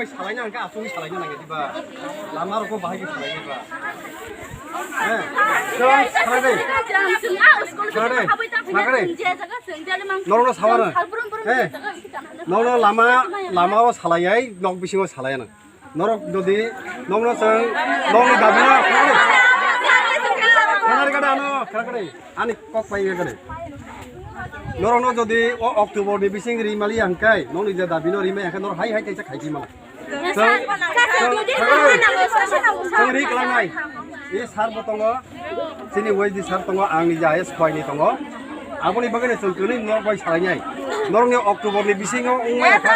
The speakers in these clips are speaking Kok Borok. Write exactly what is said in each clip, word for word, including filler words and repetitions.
Salaina hwnkhe asugwi salaina nangya diba? Lama rokbo bahai khe salaina ba? He? Chwng salai de. Salai de. Salai de. Norokno sawano. He? Norokno lama, lama o salai ai, nok bisingo salai ano. Norok jodi nokno chwng nokni dabi no kharari gada ano kharari ani kok pai gada. Norokno jodi o October ni bising ri mali hwnkhe nokni je dabi no ri mai hwnkhe norok hai hai kaisa khai mano. Chwng, chwng, chwng ri kwlangnai. E sar bo tongo. Chini Y D sir tongo, ang nija S Y ni tongo. Aboni bagwi no chwng twnwi norok bai salainai. Norokni October ni bisingo wngmaya kha.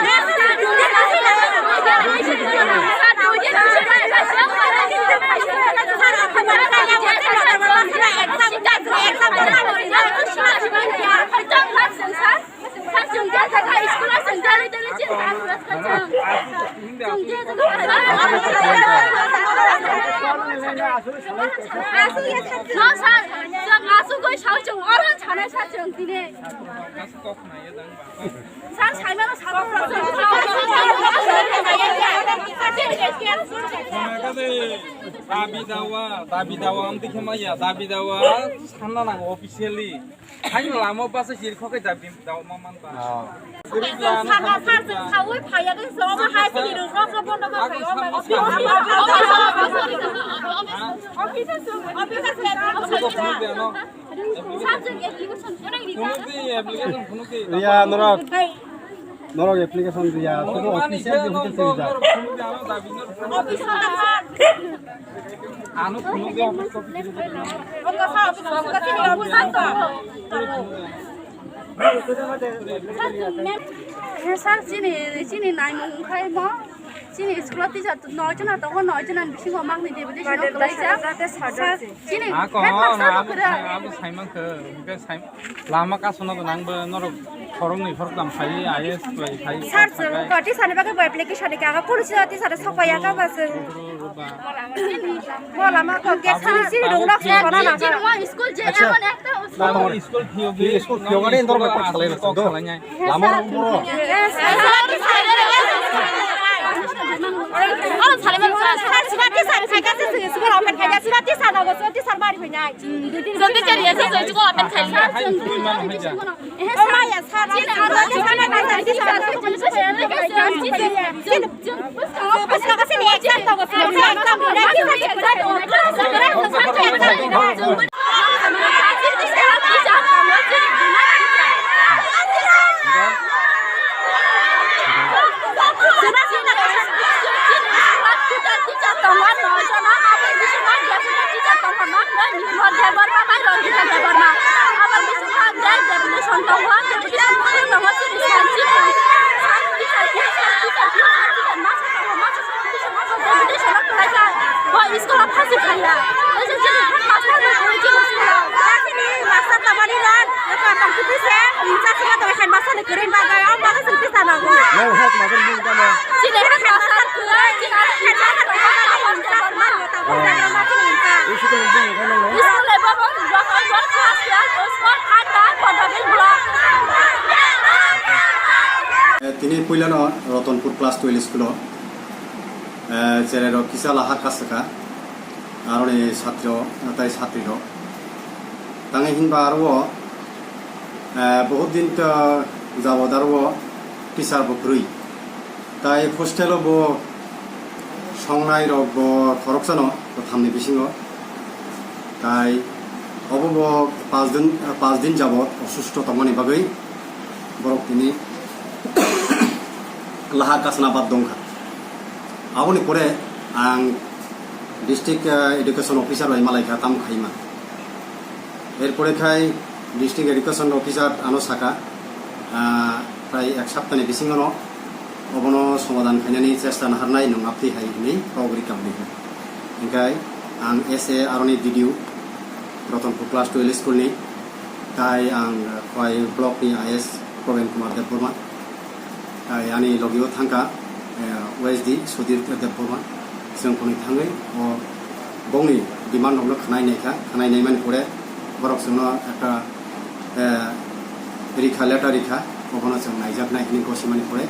No, sir. Sir, asugwi sao chwng oro chanai sir chwng tini. Sir, saimano sir. Dabi dawa, dabi dawa, amtwi khe maya, dabi dawa, sanna nango officially. Hai lama basa sir khokai dabi dawa ma man ba. Sir, sir, sir, chwng saui phaiya khe chwng hai sini rwkha kha bondo ma phaiya. Office, office, office. Phunukdi, application phunukdi. Riya, norok. Norok application riya. Sudu official di hotel sini ja. Phunukdi, ano dabi no. Ano phunukdi, office copy kiri di. Sir, chini, chini naimung khai mo. Chini school o teacher noi jona tongo, noi jona ni bisingo mangni deputation o kwlaijak. Sir, chini headmaster bo kwrwi. Abo saimankhe, hwnkhe sai, lama kasuna bo nangbo norok khoroknwi khoroktham phai, I A S bai phai. Sir, chwng to teacher ni bagwi bo application ni kaga policy o teacher sokpaiya ka ba chwng. Bo lama kok gate sani siri rung rok song kono na. Chini mo school je emon ekta school. School phiyogwi, school phiyogwi ni norok kok salai na kok salai nai. Lama rok boro. Tini puilano Rotonpur class twelve school o, eh, cherai rok kisa lahar kasaka, aroni satri rok, tai satri rok. Tangwi hinba aro o, eh, bohut din to jabot aro o teacher bo kwrwi. Tai hostel o bo songnai rok bo khoroksano, bo thamni bisingo. Tai obo bo pas din, pas din jabot osusto tongmani bagwi borok tini lahar kasna bad dongkha. Aboni pore ang district, eh, education officer bai malaikha, tamo khaima. Erpore khai district education officer ano saka, ah, prai ek saptani bisingono obono somadan khainani chesta naharnai nwng aptwi hai hwnwi kok rikam di. Hingkai ang S A aroni D D O Rotonpur class twelve school ni, tai ang Khowai block ni I S Probin Kumar Debbarma. Tai ani logio thangkha, eh, O S D Sudhir Debbarma. Chwng kwnwi thangwi o bongni demand rokno khwnai naikha, khwnai naimani pore borok chwngno ekta, eh, rikha, letter rikha, obono chwng naijaknai hwnwi gosimani pore